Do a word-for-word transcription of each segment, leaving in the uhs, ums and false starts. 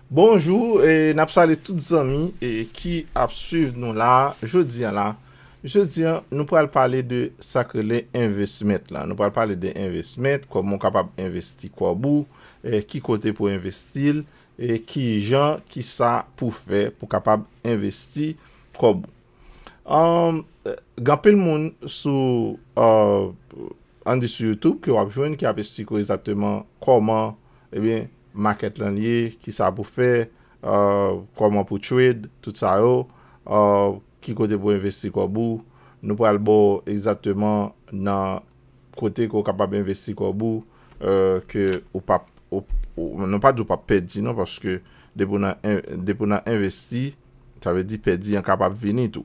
Bonjou, e n ap salye tout zanmi e ki ap swiv nou la jodi a la. Jodi a, nou pral pale de sa k rele investment la. Nou pral pale de investment, kòman w kapab envesti kòb ou, e ki kote pou envesti l, e ki jan, ki sa pou fè pou kapab envesti kòb ou. Um, gen anpil moun sou, uh, ann di sou YouTube ke w ap jwenn ki ap esplike w egzakteman kòman, ebyen, makèt lan li ye, ki sa pou fè, uh, kòman pou trade, tout sa yo, uh, ki kote pou envesti kòb ou. Nou pral ba w egzakteman nan kote ke w kapab envesti kòb ou, uh, ke ou p ap, ou, ou, nou pa di w p ap pèdi non, paske depi w nan en-, depi w nan envesti, sa vle di pèdi an kapab vini tou.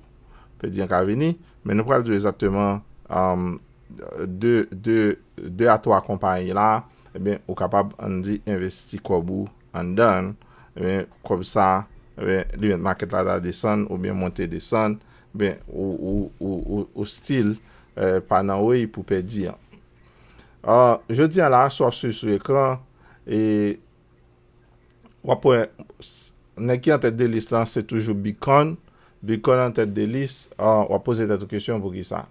Pèdi an ka vini, men nou pral di w egzakteman, um, de, de, de a twa konpayi la, ebyen, ou kapab, ann di, envesti kòb ou anndan l, ebyen, kòb sa, ebyen, li mèt makèt la ta desann oubyen monte desann, ebyen, ou, ou, ou, ou, ou still, eh, pa nan way pou pèdi an. Ah, jodi a la, si w ap swiv sou ekran, e w ap wè, s-, nèg ki an tèt de lis lan, se toujou Bitcoin. Bitcoin an tèt de lis, ah, w ap poze tèt ou kesyon poukisa.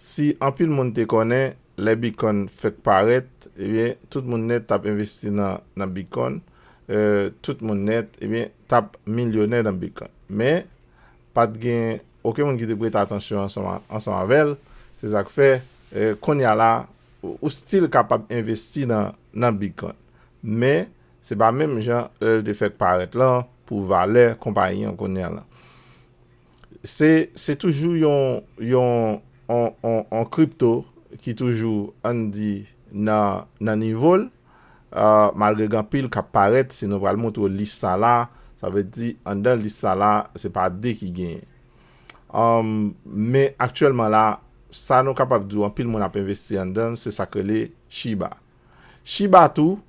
Si anpil moun te konnen, lè Bitcoin fèk parèt, ebyen, tout moun nèt t ap envesti nan, nan Bitcoin, eh, tout moun nèt, ebyen, t ap milyonè nan Bitcoin. Men, pa t gen okenn moun ki te prete atansyon ansanm a, ansanm avè l. Se sa k fè, eh, kounye a la, ou, ou still kapab envesti nan, nan Bitcoin. Men, se pa menm jan lè l te fèk parèt lan pou valè konpayi an kounye a la. Se, se toujou yon, yon, on, on, on kripto ki toujou, ann di, nan, nan nivo l, ah, malgre gen anpil k ap parèt, si nou pral montre w lis sa la, sa vle di, anndan lis sa la, se pa de ki genyen. Um, men aktyèlman la, sa nou kapab di w, anpil moun ap envesti anndan l, se sa k rele Shiba. Shiba tou,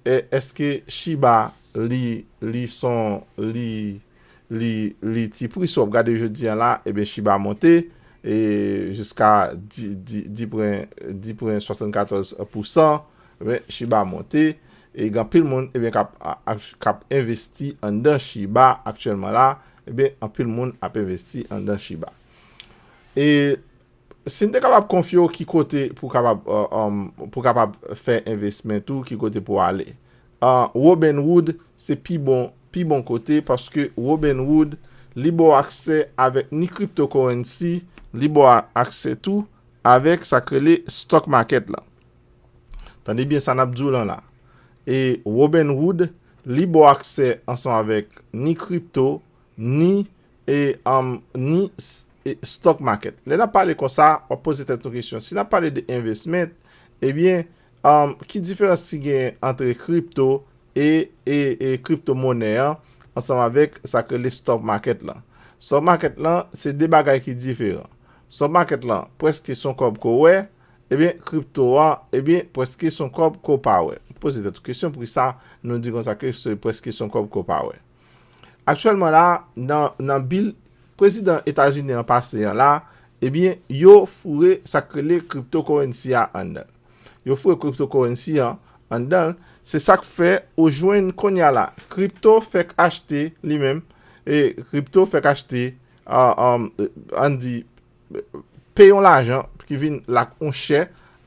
e, èske Shiba li, li son, li, li, li ti pri? Si w ap gade jodi a la, ebyen, Shiba monte, e, jiska di, di, di pwen, di pwen swasannkatòz pousan, ebyen, Shiba monte, e gen anpil moun, ebyen, k ap, a, a, k ap envesti anndan Shiba aktyèlman la, ebyen, anpil moun ap envesti anndan Shiba. E si n te kapab konfye w ki kote pou kapab, uh, um, pou kapab fè envestment ou, ki kote pou ale. Uh, Robinhood, se pi bon, pi bon kote, paske Robinhood, li ba w aksè avèk ni cryptocurrency, li ba w aksè tou avèk sa k rele stock market lan. Tande byen sa n ap di w lan la. E Robinhood, li ba w aksè ansanm avèk ni kripto, ni, e, um, ni s-, e, stock market. Lè n ap pale konsa, w ap poze tèt ou kesyon. Si n ap pale de investment, ebyen, um, ki diferans ki gen ant kripto e, e, e kripto monè an ansanm avèk sa k rele stock market lan? Stock market lan, se de bagay ki diferan. Stock market lan, prèske se yon kòb ke w wè, ebyen, kripto an, ebyen, prèske se yon kòb ke w pa wè. Poze tèt ou kesyon, poukisa nou di konsa ke se prèske se yon kòb ke w pa wè? Aktyèlman la, nan, nan bil prezidan Etazini an pase an la, ebyen, yo foure sa k rele cryptocurrency a anndan. Yo foure cryptocurrency an anndan, se sa k fè ou jwenn kounye a la. Kripto fèk achte li menm, e kripto fèk achte, a, a, ann di, peye yon lajan ki vin lak yon chè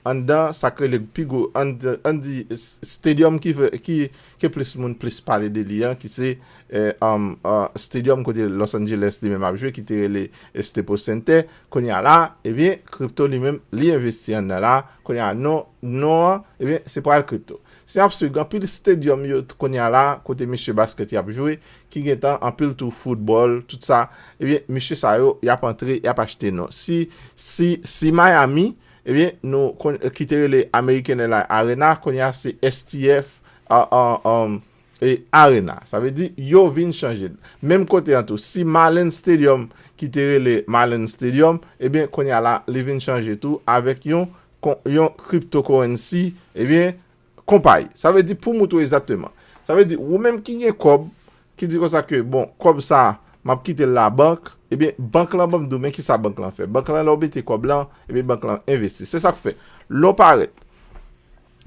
anndan sa k rele pi gwo, ann, ann di s-, stadium ki fè, ki, ke plis moun plis pale de li an, ki se, eh, um, uh, stadium kote Los Angeles li menm ap jwe, ki te rele, eh, Staples Center. Kounye a la, ebyen, kripto li menm, li envesti anndan la. Kounye a, non, non an, ebyen, se pral kripto. Si n ap swiv, gen anpil stadium yo t-, kounye a la, kote mesye basket y ap jwe, ki gentan anpil tou foutbòl, tout sa. Ebyen, mesye sa yo, y ap antre, y ap achte non. Si, si, si Miami, ebyen, nou konn-, ki te rele American Airlines Arena, kounye a se S T F, a, a, um, e Arena. Sa vle di, yo vin chanje l. Menm kote an tou, si Marlins Stadium, ki te rele Marlins Stadium, ebyen, kounye a la, li vin chanje tou avèk yon, kon-, yon cryptocurrency, ebyen, konpayi. Sa vle di, pou moutre w egzakteman. Sa vle di, ou menm ki gen kòb, ki di konsa ke, bon, kòb sa, m ap kite l labank, ebyen, bank lan ban m di w, men kisa bank lan fè? Bank lan, lè w mete kòb lan, ebyen, bank lan envesti. Se sa k fè. Lè w parèt,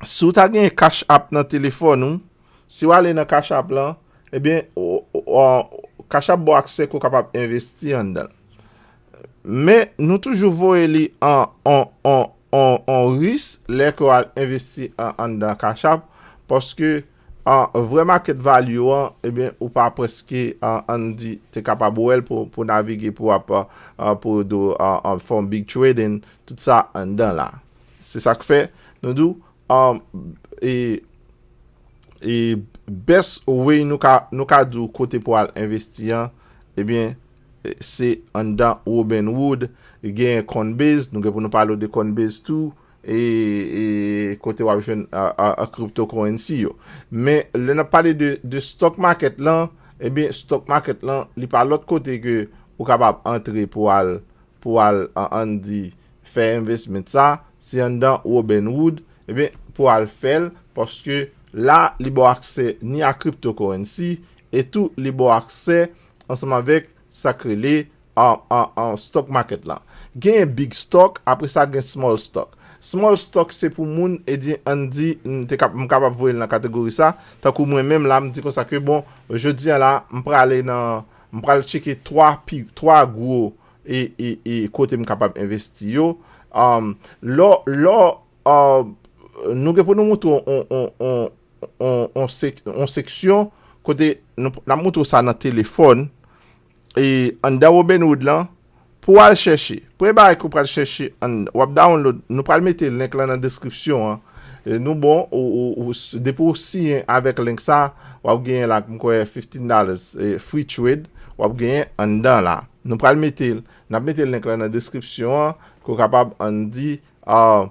si w ta gen Cash App nan telefòn ou, si w ale nan Cash App lan, ebyen, o- o- o- Cash App ba w aksè ke w kapab envesti anndan l. Men, nou toujou voye li an, an, an, an, an risk lè ke w al envesti an, anndan Cash App, paske an, vrè market value an, ebyen, ou pa prèske, an, ann di, te kapab wè l pou, pou navige, pou w ap, an, pou w do, an, an, fè yon big trading, tout sa anndan la. Se sa k fè, nou di w, an, e, e best way nou ka, nou ka di w kote pou al envesti an, ebyen, se anndan Robinhood, gen Coinbase, nou gen pou nou pale w de Coinbase tou, e, e kote w ap jwenn a, a, a cryptocurrency yo. Men, lè n ap pale de, de stock market lan, ebyen, stock market lan, li pa lòt kote ke ou kapab antre pou al, pou al, an, ann di, fè investment sa, se anndan Robinhood, ebyen, pou al fè l, paske la, li ba w aksè ni a cryptocurrency, e tou, li ba w aksè ansanm avèk sa k rele an, an, an stock market la. Gen big stock, apre sa gen small stock. Small stock se pou moun, e di, ann di, m te kap, m kapab voye l nan kategori sa, tankou mwen menm la, m di konsa ke bon, jodi a la, m prale nan, m pral tcheke twa pi, twa gwo e, e, e kote m kapab envesti yo. Um, lò, lò, uh, nou gen pou nou montre on, on, on, on, on, sek, on seksyon kote nou, n ap montre w sa nan telefòn. E anndan Robinhood lan, pou w al chèche. Premye bagay ke w pral chèche, an, w ap download, nou pral mete link lan nan deskripsyon an. E nou bon, ou, ou, ou, depi w siyen avèk link sa, w ap genyen la, m kwè, fifteen dollars, e, free trade, w ap genyen anndan la. Nou pral mete l, n ap mete link lan nan deskripsyon an, ke w kapab ann di, ah,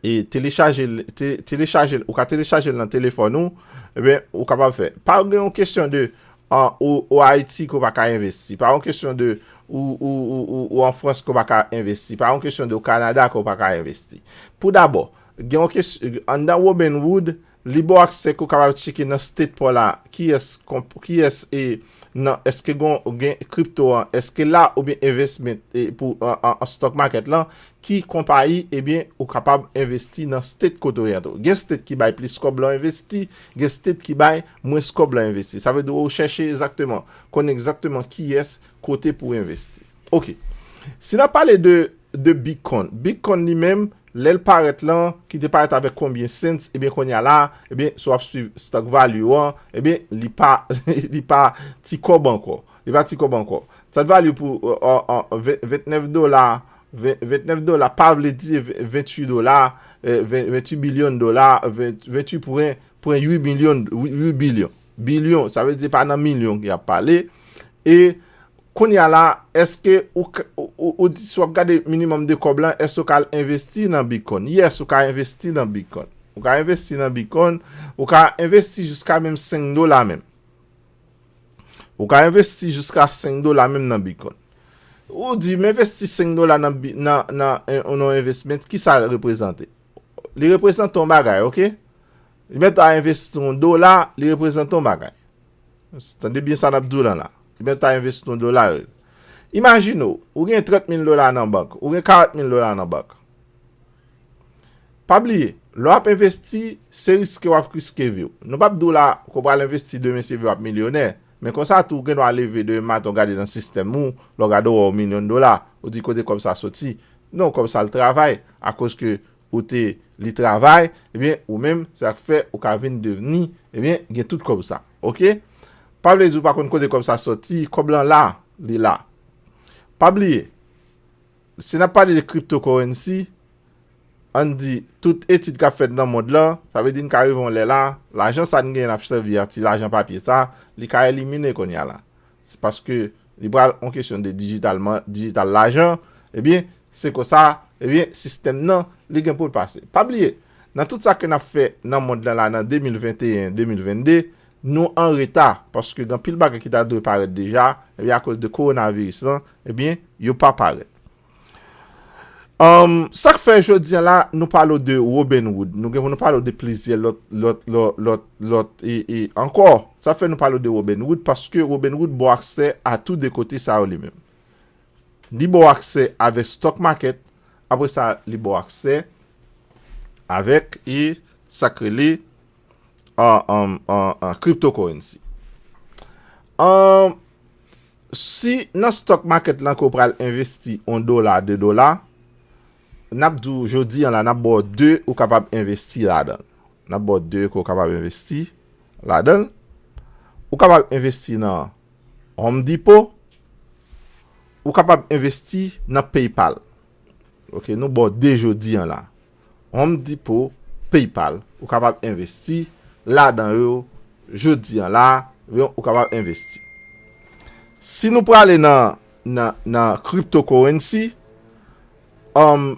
e telechaje l, te, telechaje l, ou ka telechaje l nan telefòn ou, ebyen, ou kapab fè. Pa gen yon kesyon de, an, ou, ou Ayiti ke w pa ka envesti. Pa yon kesyon de, ou, ou, ou, ou, ou an Frans ke w pa ka envesti. Pa yon kesyon de, ou Kanada ke w pa ka envesti. Pou dabò, gen yon kesyon, anndan Robinhood, li ba w aksè ke w kapab tcheke nan state pa w la, kiyès, konp- kiyès e nan, èske gon, gen kripto an, èske la oubyen investment e pou an, an, an stock market lan, ki konpayi, ebyen, ou kapab envesti nan state kote w ye a tou. Gen state ki bay plis kòb lè w envesti, gen state ki bay mwens kòb lè w envesti. Sa vle di ou chèche egzakteman, konnen egzakteman kiyès kote pou w envesti. Ok. Si n ap pale de, de Bitcoin, Bitcoin li menm, lè l parèt lan, ki te parèt avèk konbyen cents, ebyen, kounye a la, ebyen, si w ap swiv stock value an, ebyen, li pa, li pa ti kòb ankò. Li pa ti kòb ankò. Stock value pou, euh, euh, euh, ven- vennèf dola, ven- vennèf dola, pa vle di v- venntuit dola, euh, ven- venntuit bilyon dola, ven- venntuit pwen, pwen uit milyon, uit bilyon. Bilyon, sa vle di pa nan milyon y ap pale. E kounye a la, èske ou, k- ou, ou, ou di si w ap gade minimòm de kòb lan, èske ou ka al envesti nan Bitcoin? Yes, ou ka envesti nan Bitcoin. Ou ka envesti nan Bitcoin, ou ka envesti jiska menm senk dola menm. Ou ka envesti jiska senk dola menm nan Bitcoin. Ou di, m envesti senk dola nan, bi- nan, nan, nan yon investment, ki sa l reprezante? Li reprezante yon bagay, ok? Li mèt a envesti yon dola, li reprezante yon bagay. Tande byen sa n ap di w lan la. Li mèt a envesti yon dola. Imajine w, ou gen trant mil dola nan bank, ou gen karant mil dola nan bank. Pa bliye, lè w ap envesti, se riske w ap riske vi w. Nou p ap di w la, ke w pral envesti demen se vre w ap milyonè. Men konsa tou, ou gen dwa leve demen maten w gade nan sistèm ou, lè w gade w wè w milyon dola, ou di kote kòb sa soti. Non, kòb sa l travay, akoz ke ou te li travay, ebyen, ou menm, se sa k fè ou ka vin devni, ebyen, gen tout kòb sa. Ok? Pa vle di ou pa konn kote kòb sa soti, kòb lan la, li la. Pa bliye, si n ap pale de cryptocurrency, ann di, tout etid k ap fèt nan mond lan, sa vle di n ka rive yon lè la, lajan sa n genyen n ap sèvi a, ti lajan papye sa, li ka elimine kounye a la. Se paske li pral yon kesyon de digital, digital lajan, ebyen, se konsa, ebyen, sistèm nan, li gen pou l pase. Pa bliye, nan tout sa ke n ap fè nan mond lan la, nan de mil venteyen, de mil vennde, nou an reta, paske gen anpil bagay ki ta dwe parèt deja, ebyen, akoz de kowonaviris lan, ebyen, yo pa parèt. Um, sa k fè jodi a la, nou pale w de Robinhood. Nou gen pou nou pale w de plizyè lòt, lòt, lòt, lòt, lòt, e, e ankò. Sa k fè nou pale w de Robinhood, paske Robinhood ba w aksè a tou de kote sa yo li menm. Li ba w aksè avèk stock market, apre sa, li ba w aksè avèk, e sa k rele, an, an, an, an, cryptocurrency. Ahn, si nan stock market lan ke w pral envesti yon dola, de dola, n ap di w jodi an la, n ap ba w de ou kapab envesti ladan l. N ap ba w de ke w kapab envesti ladan l. Ou kapab envesti nan Home Depot, ou kapab envesti nan PayPal. Ok, nou ba w de jodi an la. Home Depot, PayPal, ou kapab envesti ladan yo jodi an la, ou kapab envesti. Si nou prale nan, nan, nan cryptocurrency, um,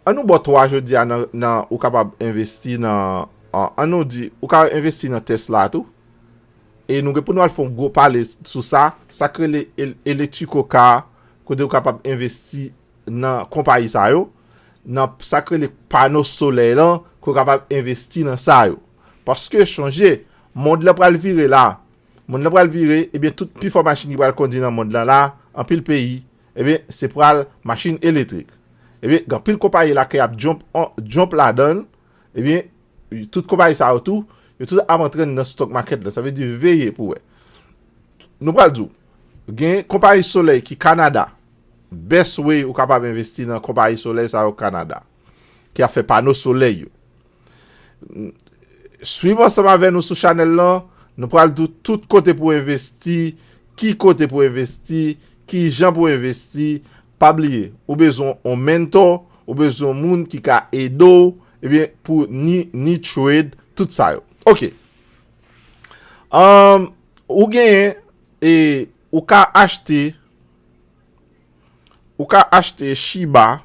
an nou ba w twa jodi a nan, nan ou kapab envesti nan, an, an nou di, ou ka envesti nan Tesla tou. E nou gen pou nou al fè yon gwo pale sou sa, sa k rele el-, electrical car, kote ou kapab envesti nan konpayi sa yo, nan sa k rele pano solèy lan, ke w kapab envesti nan sa yo. Paske chonje, mond lan pral vire la. Mond lan pral vire, ebyen, tout pi fò machin ki pral kondi nan mond lan la, anpil peyi, ebyen, se pral machin elektrik. Ebyen, gen anpil konpayi la ke ap jump, on, jump ladan l, ebyen, tout konpayi sa yo tou, yo tout ap antre nan stock market la. Sa vle di veye pou wè. Nou pral di w, gen konpayi solèy ki Kanada. Best way ou kapab envesti nan konpayi solèy sa yo Kanada, ki ap fè pano solèy yo. Swiv ansanm avè nou sou chanèl lan, nou pral di w tout kote pou envesti, ki kote pou envesti, ki jan pou envesti. Pa bliye, ou bezwen yon mentor, ou bezwen yon moun ki ka ede w, ebyen, pou ni, ni trade, tout sa yo. Ok. Um, ou genyen, e, ou ka achte, ou ka achte Shiba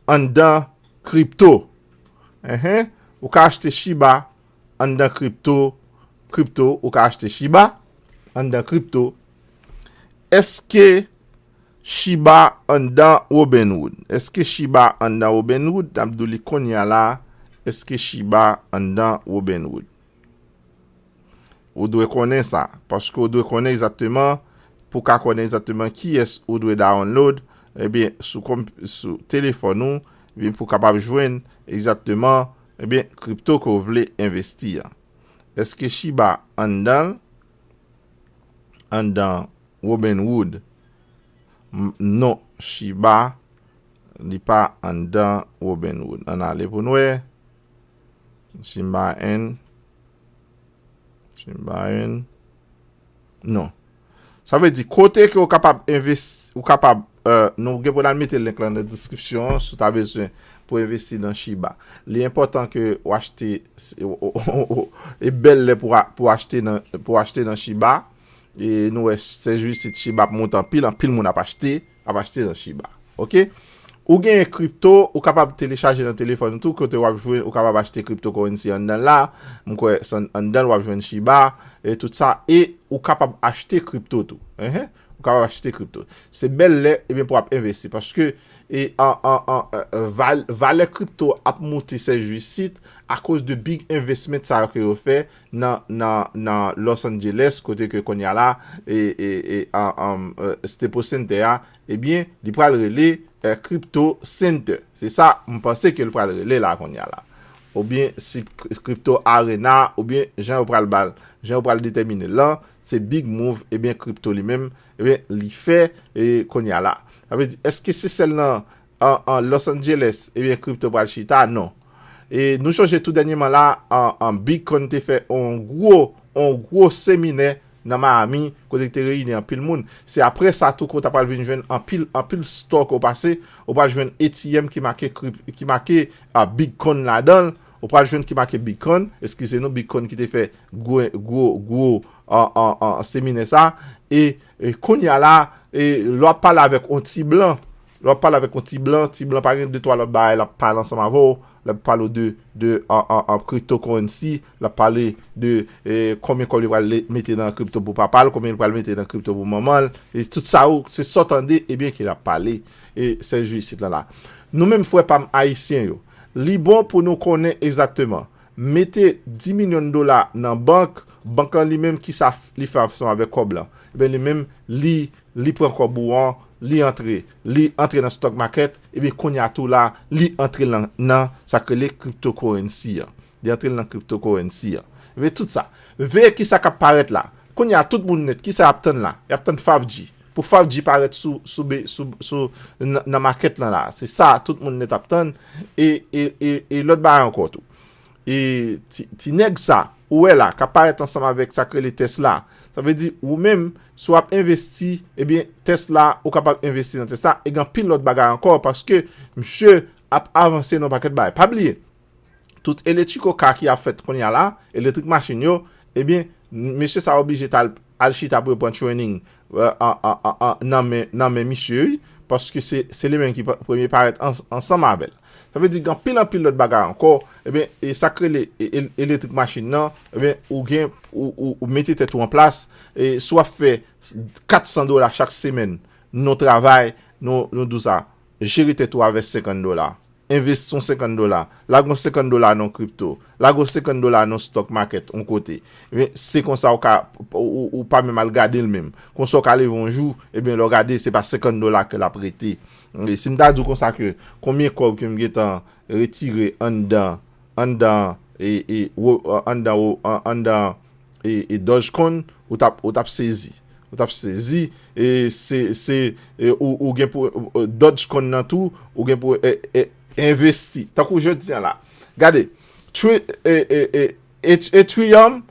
anndan kripto. Enhen, ou ka achte Shiba anndan kripto, kripto, ou ka achte Shiba anndan kripto. Èske Shiba anndan Robinhood? Èske Shiba anndan Robinhood? N ap di w li kounye a la. Èske Shiba anndan Robinhood? Ou dwe konnen sa, paske ou dwe konnen egzakteman, pou w ka konnen egzakteman kiyès ou dwe download, ebyen, sou konp-, sou telefòn ou, ebyen, pou w kapab jwenn egzakteman, ebyen, kripto ke w vle envesti a. Èske Shiba anndan l? Anndan Robinhood? M-, non, Shiba, li pa anndan Robinhood. Ann ale pou n wè. Shiba Inu. Shiba Inu. Non. Sa vle di, kote ke ou kapab envesti, ou kapab, euh, nou gen pou n al mete link lan nan deskripsyon an, si w ta bezwen pou envesti nan Shiba. Li enpòtan ke w achte, e bèl lè pou a-, pou achte nan, pou achte nan Shiba. E nou wè, sèz jou isit, Shiba ap monte anpil, anpil moun ap achte, ap achte nan Shiba. Ok? Ou genyen kripto, ou kapab telechaje nan telefòn ou tou, kote w ap jwenn, ou kapab achte cryptocurrency anndan la, m kwè se an-, anndan l w ap jwenn Shiba, e tout sa, e ou kapab achte kripto tou. Enhen, ou kapab achte kripto. Se bèl lè, ebyen, pou w ap envesti, paske, e, an, an, an, e, e, val-, valè kripto ap monte sèz jou isit, akoz de big investment sa yo ke yo fè nan, nan, nan Los Angeles, kote ke kounye a la, e, e, e, an, an, e, Staples Center a, ebyen, li pral rele, e, Crypto Center. Se sa, m panse ke l pral rele la kounye a la. Oubyen si k-, Crypto Arena, oubyen jan yo pral ba l, jan yo pral detèmine l lan, se big move, ebyen, kripto li menm, ebyen, li fè, e, kounye a la. Sa vle di, èske se sèl nan an, an Los Angeles, ebyen, kripto pral chita? Non. E nou chonje tou dènyèman la, an, an Bitcoin te fè on gwo, on gwo seminè nan Miami, kote ki te reyini anpil moun. Se apre sa tou ke w ta pral vin jwenn anpil, anpil store ke w pase, ou pral jwenn A T M ki make krip-, ki make, a, Bitcoin ladan l, ou pral jwenn ki make Bitcoin, eskize nou, Bitcoin ki te fè gwo, gwo, gwo, an, an, an seminè sa, e, e kounye a la, e lè w ap pale avèk on ti blan, lè w ap pale avèk on ti blan, ti blan pa gen de twa lòt bagay l ap pale ansanm avè w, l ap pale w de, de, an, an, an cryptocurrency, l ap pale de, e, konbyen kòb li pral le-, mete nan kripto pou papa l, konbyen li pral mete nan kripto pou manman l, e tout sa ou, se sa w tande, ebyen, ke l ap pale, e sèz jou isit lan la. Nou menm frè pa m ayisyen yo, li bon pou nou konnen egzakteman, mete dis milyon dola nan bank, bank lan li menm ki sa li fè ansanm avèk kòb lan? Ebyen li menm li, li pran kòb ou an, li antre, li antre nan stock market, ebyen kounye a tou la, li antre nan, nan sa k rele cryptocurrency an. Li antre nan cryptocurrency an. Veye tout sa. Veye ki sa k ap parèt la. Kounye a, tout moun nèt, kisa y ap tann la? Y ap tann Five G. Pou Five G parèt sou, sou, be- sou, sou, nan, nan makèt lan la. Se sa, tout moun nèt ap tann. E, e, e, e lòt bagay ankò tou. E ti, ti nèg sa, ou wè la, k ap parèt ansanm avèk sa k rele Tesla. Sa vle di, ou menm, si w ap envesti, ebyen, Tesla, ou kapab envesti nan Tesla. E gen anpil lòt bagay ankò, paske misye ap avanse nan pakèt bagay. Pa bliye, tout electrical car ki ap fèt kounye a la, electric machine yo, ebyen, mesye sa oblije t al, al chita pou yo pran training, euh, an, an, an, an, nan men, nan men misye, wi, paske se, se li menm ki pa- premye parèt ans- ansanm avè l. Sa vle di gen anpil, anpil lòt bagay ankò, ebyen, e sa k rele e- e- electric machine nan, ebyen, ou gen, ou, ou, ou mete tèt ou an plas, e si w ap fè kat san dola chak semèn, nan travay, nou, nou di w sa, jere tèt ou avè senkant dola. Envesti yon senkant dola. Lage yon senkant dola nan kripto. Lage yon senkant dola nan stock market, yon kote. Ebyen, se konsa ou ka, ou, ou, ou pa menm al gade l menm. Konsa ou ka leve yon jou, ebyen, lè w gade, se pa senkant dola ke l ap rete. E si m ta di w konsa ke konbyen kòb ke m gentan retire anndan, anndan, e, e, wo- anndan, wo- an- anndan e, e Dogecoin, ou t ap, ou t ap sezi. Ou t ap sezi, e se, se, e ou, ou gen pou, e, Dogecoin nan tou, ou gen pou e, e, envesti. Tankou jodi a la. Gade, Tri- e, e, e, Eth- Ethereum,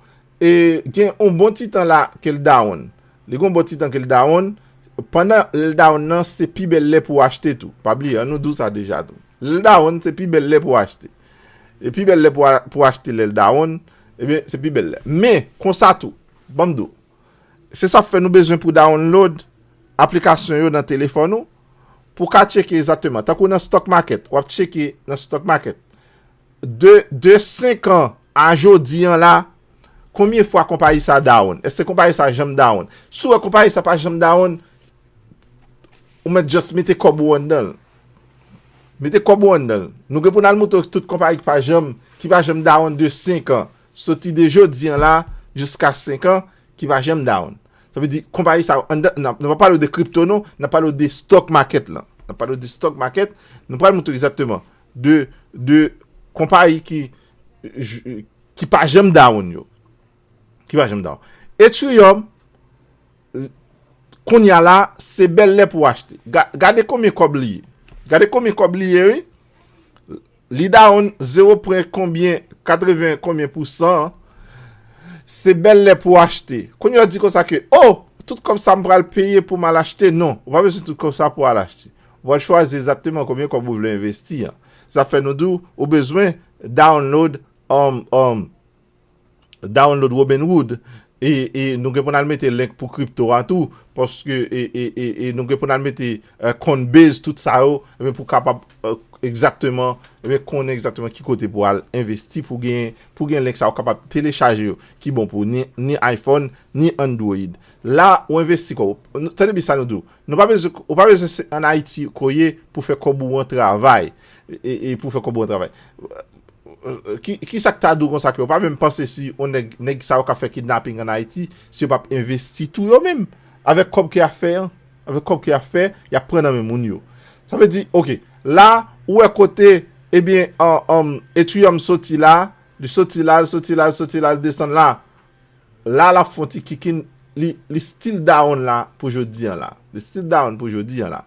e gen yon bon ti tan la ke l down. Li gen yon bon ti tan ke l down. Pandan l down nan, se pi bèl lè pou w achte tou. Pa bliye, an nou di w sa deja tou. Lè l down, se pi bèl lè pou w achte. E pi bèl lè pou a- pou achte lè l down, ebyen, se pi bèl lè. Men, konsa tou, ban m di w, se sa k fè nou bezwen pou download aplikasyon yo nan telefòn ou, pou w ka tcheke egzakteman. Tankou nan stock market, w ap tcheke nan stock market. De, de senk an a jodi an la, konbyen fwa konpayi sa down? Èske konpayi sa janm down? Si w wè konpayi sa pa janm down, ou mèt just mete kòb ou anndan l. Mete kòb ou anndan l. Nou gen pou n al montre w tout konpayi ki pa janm, ki pa janm down de senk an. Soti de jodi an la, jiska senk an, ki pa janm down. Sa vle di, konpayi sa yo, anndan, n ap- nou pa pale w de kripto non, n ap pale w de stock market lan. N ap pale w de stock market, nou pral montre egzakteman de, de konpayi ki, ki pa janm down yo. Ki pa janm down. Ethereum, kounye a la, se bèl lè pou w achte. Ga- gade konbyen kòb li ye. Gade konbyen kòb li ye, wi. Li down zewo pwen konbyen, katreven konbyen pousan. Se bèl lè pou w achte. Kounye a w di konsa ke, oh, tout kòb sa m pral peye pou m al achte. Non, ou pa bezwen tout kòb sa pou w al achte. Ou pral chwazi egzakteman konbyen kòb ou vle envesti an. Sa fè nou di w, ou bezwen download, um, um, download Robinhood. E, e nou gen pou n al mete link pou kripto a tou, paske e, e, e, e nou gen pou n al mete, eh, Coinbase, tout sa yo, ebyen, pou kapab, eh, egzakteman, ebyen, konnen egzakteman ki kote pou al envesti, pou gen, pou gen link sa yo kapab telechaje yo, ki bon pou ni, ni iPhone, ni Android. La, ou envesti kòb ou. Tande byen sa nou di w. Nou pa bezwen, ou pa bezwen se an Ayiti ke w ye pou fè kòb ou an travay. E, e pou fè kòb ou an travay. Ki, ki sa k ta di w konsa ke yo pa menm panse si yon nèg, nèg sa yo k ap fè kidnaping an Ayiti, si yo p ap envesti tou yo menm? Avèk kòb ke y ap fè an, avèk kòb ke y ap fè, y ap pran nan men moun yo. Sa vle di, oke, la, ou wè kote, ebyen, an, an, Ethereum soti la, li soti la, li soti la, li soti la, li desann la. La, l ap fè yon ti kikin, li, li still down la pou jodi an la. Li still down pou jodi an la.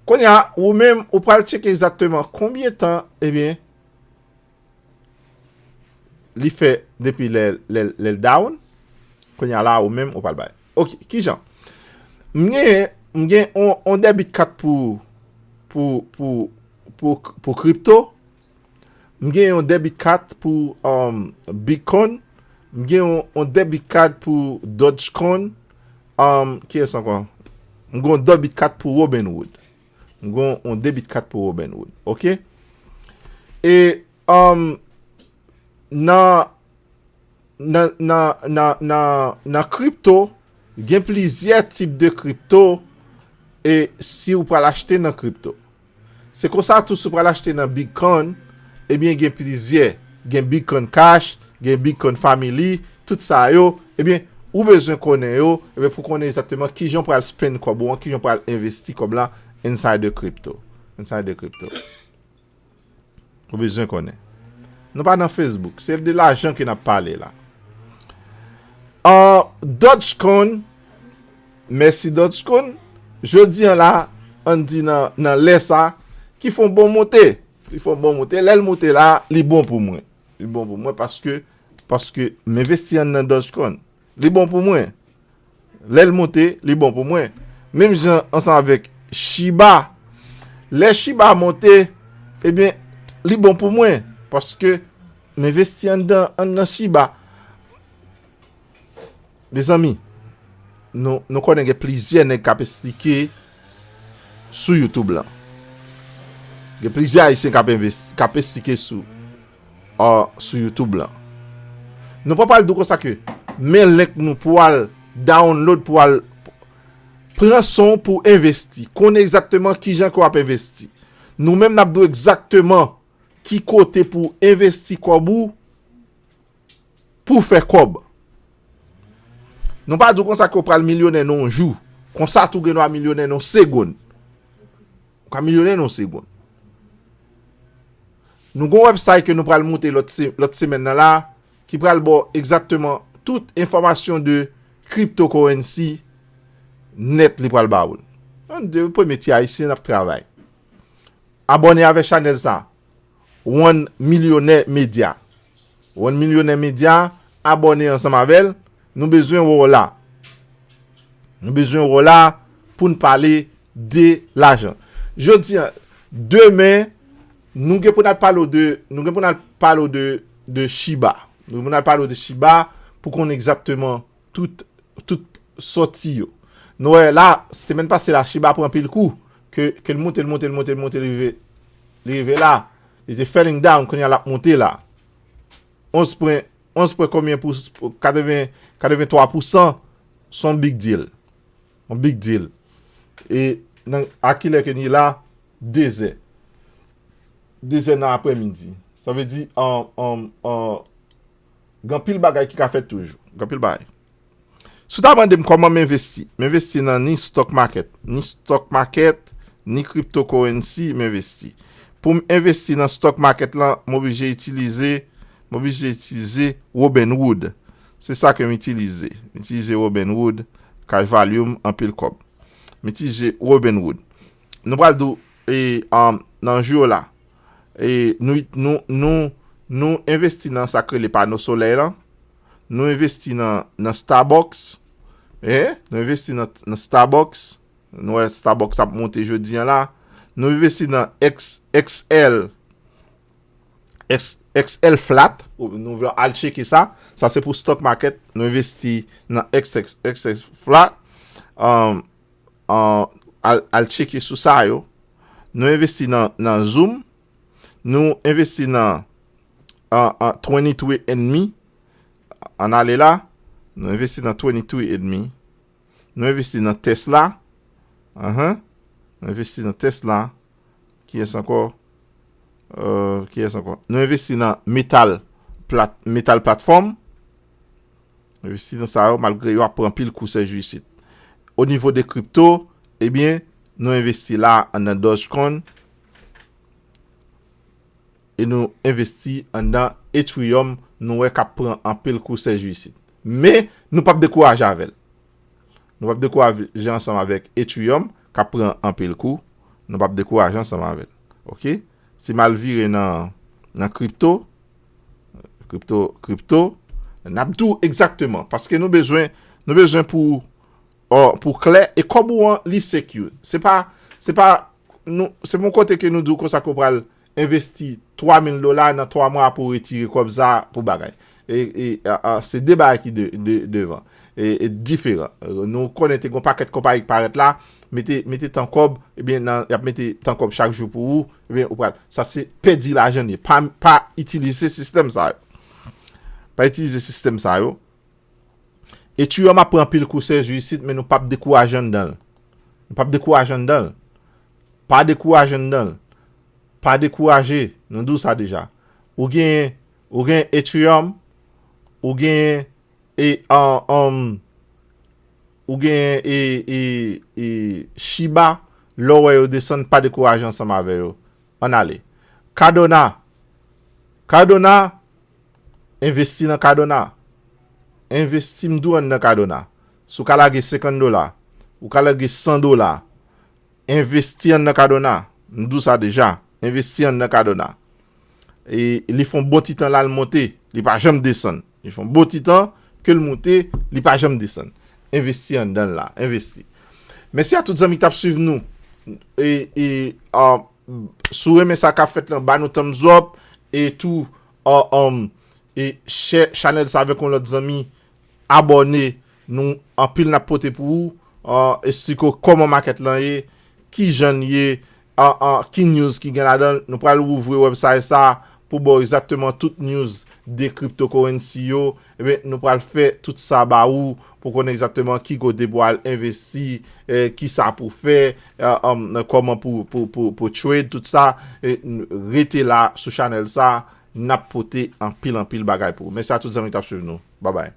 Kounye a, ou menm, ou pral tcheke egzakteman konbyen tan, ebyen, li fè depi lè, lè, lè l down. Kounye a la, ou menm, ou pral bay. Oke, kijan? M gen, m gen on, on debit card pou, pou, pou, pou, pou kripto. M gen yon debit card pou, um, Bitcoin. M gen yon, yon debit card pou Dogecoin. Um, kiyès ankò? M gen yon debit card pou Robinhood. M gen yon debit card pou Robinhood. Oke? E, um, nan, nan, nan, nan, nan, nan kripto, gen plizyè tip de kripto, e si w pral achte nan kripto. Se konsa tou, si w pral achte nan Bitcoin, ebyen, gen plizyè. Gen Bitcoin Cash, gen Bitcoin Family, tout sa yo, ebyen, ou bezwen konnen yo, ebyen, pou konnen egzakteman kijan w pral spend kòb ou an, kijan w pral envesti kòb la inside de crypto. Inside de crypto. Ou bezwen konnen. Nou pa nan Facebook, se de lajan ke n ap pale la. An Dogecoin, mèsi Dogecoin, jodi an la, ann di nan, nan lè sa, ki fè yon bon monte. Li fè yon bon monte. Lè l monte la, li bon pou mwen. Li bon pou mwen paske, paske m envesti anndan Dogecoin. Li bon pou mwen. Lè l monte, li bon pou mwen. Menm jan ansanm avèk Shiba. Lè Shiba monte, ebyen, li bon pou mwen. Paske m envesti anndan, anndan Shiba. Mezanmi, nou, nou konnen gen plizyè nèg k ap esplike sou YouTube lan. Gen plizyè Ayisyen k ap envesti, k ap esplike sou, ah, sou YouTube lan. Nou pa pral di w konsa ke men link nou pou al download, pou al pran san w pou envesti. Konnen egzakteman kijan ke w ap envesti. Nou menm n ap di w egzakteman ki kote pou envesti kòb ou pou fè kòb. Nou pa di w konsa ke w pral milyonè nan yon jou. Konsa tou gen dwa milyonè nan yon segonn. Ou ka milyonè nan yon segonn. Nou gon website ke nou pral monte lòt se-, lòt semèn nan la, ki pral ba w egzakteman tout enfòmasyon de cryptocurrency nèt li pral ba ou l. Yon de premye ti Ayisyen ap travay. Abòne avèk chanèl sa. One Millionaire Media. One Millionaire Media, abòne ansanm avè l. Nou bezwen wè w la. Nou bezwen wè w la pou n pale de lajan. Jodi a, demen, nou gen pou n al pale w de, nou gen pou n al pale w de, de Shiba. Nou gen pou n al pale w de Shiba pou konnen egzakteman tout, tout sòti yo. Nou wè la, semèn pase la, Shiba pran anpil kou. Ke, ke l monte, l monte, l monte, l monte, li rive, li rive la. Li te falling down, kounye a l ap monte la. Onz pwen, onz pwen konbyen pou, pou katreven, katreven twa pousan, se yon big deal. Yon big deal. E nan, a kilè ke n ye la? Dezè. Dezè nan aprèmidi. Sa vle di, an, an, an, gen anpil bagay ki ka fèt toujou. Gen anpil bagay. Si w ta mande m kòman m envesti, m envesti nan ni stock market, ni stock market, ni cryptocurrency, m envesti. Pou m envesti nan stock market lan, m oblije itilize, m oblije itilize Robinhood. Se sa ke m itilize. M itilize Robinhood, Cash Volume, anpil kòb. M itilize Robinhood. Nou pral di w, e, um, nan jou yo la, e, nou, nou, nou, nou envesti nan sa k rele pano solèy lan. Nou envesti nan, nan Starbucks. E, nou envesti nan, nan Starbucks. Nou wè Starbucks ap monte jodi an la. Nou envesti nan X, X L, X, X L Flat. Ou, nou vle al tcheke sa. Sa se pou stock market. Nou envesti nan X X, X X Flat. Um, uh, al, al tcheke sou sa yo. Nou envesti nan, nan Zoom. Nou envesti nan, uh, uh, twenty-three and me. Ann ale la. Nou envesti nan twenty-three and me. Nou envesti nan Tesla. Ahan. Nou envesti nan Tesla. Kiyès ankò? Euh, kiyès ankò? Nou envesti nan Metal Plat-, Metal Platform. Nou envesti nan sa yo, malgre yo ap pran anpil kou sèjou isit. O nivo de kripto, ebyen, nou envesti la anndan Dogecoin. E nou envesti anndan Ethereum, nou wè k ap pran anpil kou sèjou isit. Men, nou p ap dekouraje avè l. Nou p ap dekouraje ansanm avèk Ethereum, k ap pran anpil kou. Nou p ap dekouraje ansanm avè l. Oke? Si m al vire nan, nan kripto, kripto, kripto, n ap di w egzakteman. Paske nou bezwen, nou bezwen pou, ò, pou klè. E kòb ou an, li secure. Se pa, se pa, nou, se pa yon kote ke nou di w konsa ke w pral envesti twa mil dola nan twa mwa pou w retire kòb sa pou bagay. E, e, a, a, se de bagay ki de, de, devan. E, e diferan. Nou konnen te gon pakèt konpayi ki parèt la, mete, mete tan kòb, ebyen, nan, y ap mete tan kòb chak jou pou ou, ebyen, ou pral. Sa se pèdi lajan li ye. Pa, pa itilize sistèm sa yo. Pa itilize sistèm sa yo. Ethereum ap pran anpil kou sèjou isit, men nou p ap dekouraje anndan l. Nou p ap dekouraje anndan l. Pa dekouraje anndan l. Pa dekouraje, nou di w sa deja. Ou gen, ou gen Ethereum, ou gen, e, an, an, ou gen, e, e, e, Shiba, lè w wè yo desann, pa dekouraje ansanm avè yo. Ann ale. Cardano. Cardano, envesti nan Cardano. Envesti m di w anndan Cardano. Si w ka lage senkant dola, ou ka lage san dola, envesti anndan Cardano. M di w sa deja, envesti anndan Cardano. E li fè yon bon ti tan la, l monte, li pa janm desann. Li fè yon bon ti tan ke l monte, li pa janm desann. Envesti anndan l la, envesti. Mèsi a tout zanmi k t ap swiv nou. E, e, ah, si w renmen sa k ap fèt lan, ba nou thumbs up. E tou, ah, um, e share chanèl sa avèk yon lòt zanmi. Abòne, nou anpil n ap pote pou ou. Ah, esplike w kòman makèt lan ye, ki jan l ye, ah, ah, ki news ki gen ladan l. Nou pral ouvri website sa pou ba w egzakteman tout news de cryptocurrency yo. Ebyen, nou pral fè tout sa ba ou pou konnen egzakteman ki kote pou al envesti, eh, ki sa pou fè, eh, um, kòman pou, pou, pou, pou trade, tout sa. E n-, rete la sou chanèl sa, n ap pote anpil, anpil bagay pou ou. Mèsi a tout zanmi k t ap swiv nou. Babay.